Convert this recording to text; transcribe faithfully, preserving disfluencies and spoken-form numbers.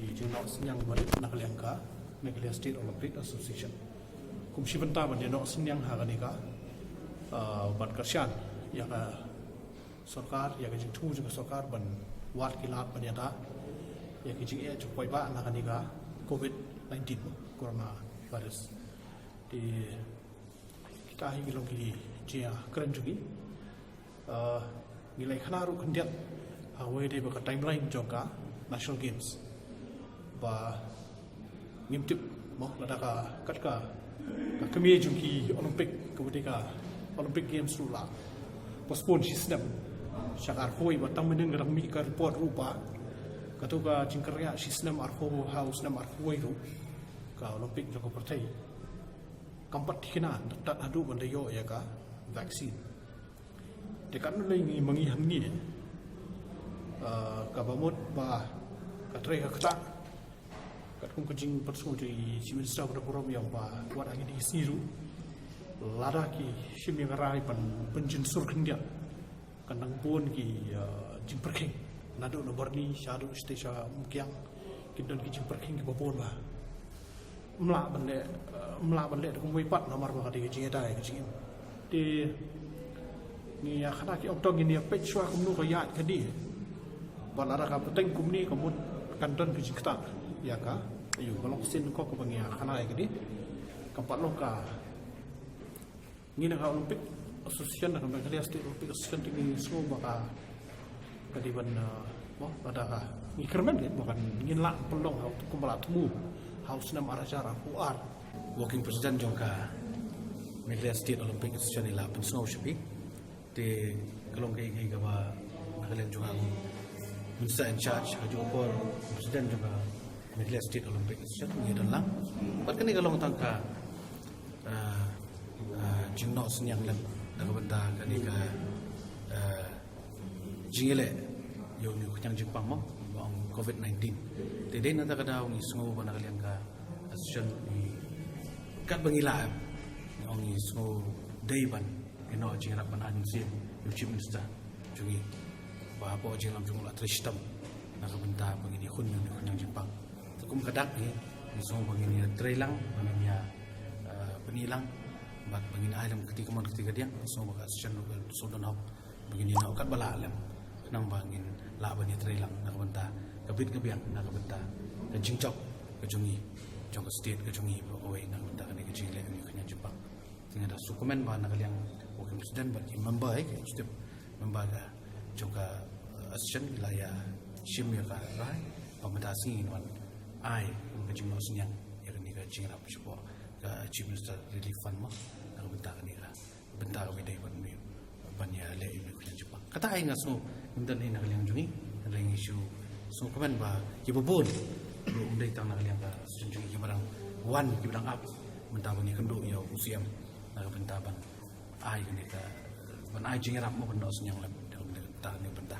Ki jingnoh synñiang ba rit na ka liang ka Meghalaya State Olympic Association. Kum shi bynta ban ïa noh synñiang ha kane ka, ah, ban kyrshan ïa ka sorkar, ïa ka jingthmu jong ka sorkar ban wad ki lad ban ïada ïa ki jingeh jong paidbah na kane ka covid nineteen, coronavirus. Te kita hi ki long ki jingkren jong ngi. Ah, ngi la ïa khana ruh khyndiat ha kawei de ba ka timeline jong ka National Games ba ngim tip mo lada ka kat ka, ka kmie jong ki Olympic, ka bynta ka Olympic Games ruh la postpone shi snem sha ka arphew wei, ba tang mynnin ka dang mih ka report ruh ba kato ka jingkyrkieh shi snem arphew, ha u snem arphew wei ruh ka Olympic jong ka pyrthei kam pat thikna tad haduh ban da ïoh ïa ka vaccine. Te katno lei ngi ma ngi hangne, ah, kaba mut ba ka trei ka ktah. Katkum ka jingpynsngew jong i Chief Minister ba da burom ïa u ba wat hangne ki sngi ruh, lada ki shim ïa ka rai ban pynjynsur khyndiat, kan nang bun ki, ah, jingpyrkhing naduh na Byrni shaduh shatei sha Umkiang. Kin don ki jingpyrkhing kiba bun ba ym lah ban leh, ym lah ban leh da kumwei pat namar ba ka dei ka jingïada ïa ka jingim. Te ngi ïa khana ki ong to ngin ïa peit shuwa kumno ka ïaid ka dei. Ba lada ka pateng kumne ka mut kan don ka jingktah ïa ka. Aïu, ka long ka sien ko kaba ngi ïa khana ïa ka dei. Kam pat long ka Ngi na ka Olympic Association, na ka Meghalaya State Olympic Association, te ngi sngew ba ka, ka dei ban, uh, mo, lada ka, ngi kyrmen ka ba kan ngin lah pynlong ha u, kumba la thmu ha u snem ar hajar arphew ar. Working President jong ka Meghalaya State Olympic Association i la pynsngew sha phi. Te ka long kaei kaei kaba na ka liang jong ka Minister in charge, ka jong u por President jong ka Meghalaya State Olympic Association, ngi don lang. Bad kane ka long tang ka ah, ah, jingnoh synñiang lem na ka bynta kane ka, ah, jingïaleh ïa une u khñiang jingpang mo, ba ong covid nineteen. Te dei na kata ka daw ngi sngew ba na ka liang ka association ngi katba ngi lah em, ngi ong ngi sngew dei ban ïa noh jingïarap ban ai mynsiem ïa u Chief Minister jong ngi ba hapoh jingïalam jong u la trei shitom na ka bynta ba ngin ïakhun ïa une u khñiang jingpang. Te kum ka dak ngi, ngi sngew ba ngin ïa trei lang, ba ngin ïa, eh, pyni lang, bad ba ngin ai lem kti kamon kti kadiang, ngi sngew ba ka session ruh ka sngewdon hok, ba ngin ïa noh katba lah lem. Khnang ba ngin lah ban ïa trei lang na ka bynta ka bit ka biang, na ka bynta ka jingjop ka jong ngi, jong ka state ka jong ngi, ba kawei na ka bynta kane ka jingleh une u khñiang jingpang. Te nga da sngewkmen ba na ka liang Working President bad ki member, eh, ki executive member ka jong ka, eh, association ki la ïa shim ïa ka rai ba mynta ka sngi ngin wan ai ka jingnoh synñiang ïa kane ka jingïarap shapoh ka Chief Minister Relief Fund mo, na ka bynta kane ka bynta kaba dei ban mih ban ïaleh ïa une u khñiang jingpang. Kata ai nga sngew, ngim don ei na ka liang jong ngi, hynrei ngi shu sngewkmen ba kiba bun ruh ym dei tang na ka liang ka association jong ngi, kiba dang wan, kiba dang ap mynta ban ïakynduh ïa u C M na ka bynta ban ai kane ka, ban ai jingïarap mo, ban noh synñiang lem na ka bynta kane ka bynta.